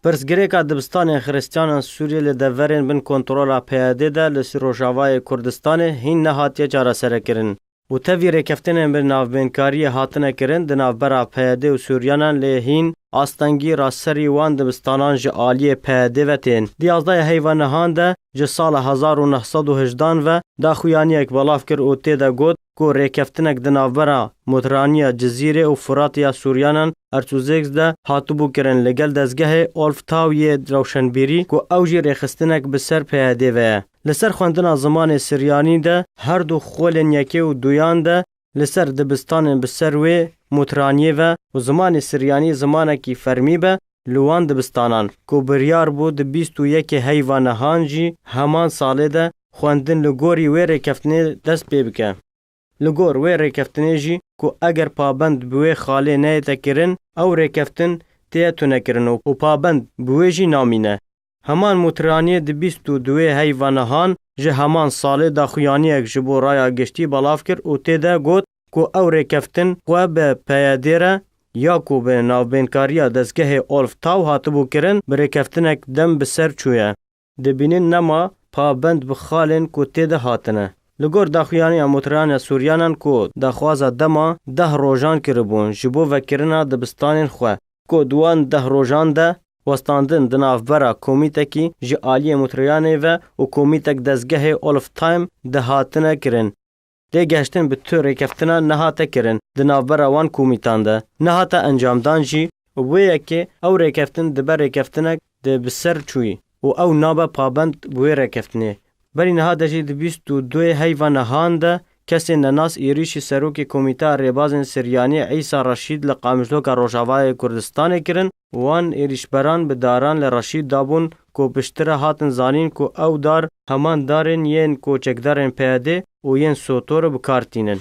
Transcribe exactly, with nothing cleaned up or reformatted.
Pirsgirêka dibistanên Xiristiyanan Sûriyê li deverên bin kontrola P Y D de li Rojavayê Kurdistanê hîn nehatiye çareserekirin û tevî rêkeftinên bi navbênkariyê hatine kirin di navbera P Y D û Sûriyanan lê hîn astengî raserî wan dibistanan ji aliyê P Y D ve tên. Di yazdehê heyva nihan de ji sala hezar û neh sed û hejdan ve daxuyaniyek belav kir û tê de got ku rêkeftinek di navbera Mutraniya Cizîrê û Furat ya Sûriyanan Ertûzêks de hatibû kirin li gel dezgehê Olf Taw yê rewşenbîrî ku ew jî rêxistinek bi ser P Y D ve ye. Li ser xwendina zimanê Siryanî de her du xwelên yekê û duyan de li ser dibistanên bi ser wê Mutraniyê ve û zimanê Siryanî zimanekî fermî be li wan dibistanan ku biryar bû di bîst û yekê heyva nihan jî heman salê de xwendin li gorî wê rêkeftinê dest pê bike. Li gor wê rêkeftinê jî ku eger pabend bi wê xalê neyête kirin, ew rêkeftin tê tunekirin û, û pabend bi wê jî namîne. Heman Mutraniyê di bîst û duwê heyva nihan ji heman salê daxuyaniyek ji bo raya giştî belav kir û tê de got ku ew rêkeftin xwe bi P Y D re ya ku bi navbênkariya dezgehê Olf Taw hatibû kirin, bi rêkeftinek dem bi ser çûye. Dibînin nema pabend bi xalên ku tê de hatine. Li gor daxuyaniya Mutraniya Sûriyanan ku daxwaza dema deh rojan kiribûn ji bo vekirina dibistanên xwe, ku di wan deh rojan de westandin di navbera komîtekî ji aliyê Mutriyanê ve û komîtek dezgehê Olf Time de hatine kirin. Lê gehiştin bi tu rêkeftina nehate kirin di navbera wan komîtan de. Nehate encamdan jî û bi wê yekê ew rêkeftin dibe rêkeftinek di bi ser çûyî û ew nabe pabend bi wê rêkeftinê. Berî niha de jî di bîst û duyê heyva nihan de kesên nenas êrîşî serokê Komîteya Rêbazên Siryanî Îsa Reşîd li Qamişloka Rojavayê Kurdistanê kirin. Wan êrîşberan bi daran li Reşîd dabûn ku piştre hatin zanîn ku ew dar heman darên yên ku çekdarên P Y D û yên Sotorê bi kar tînin.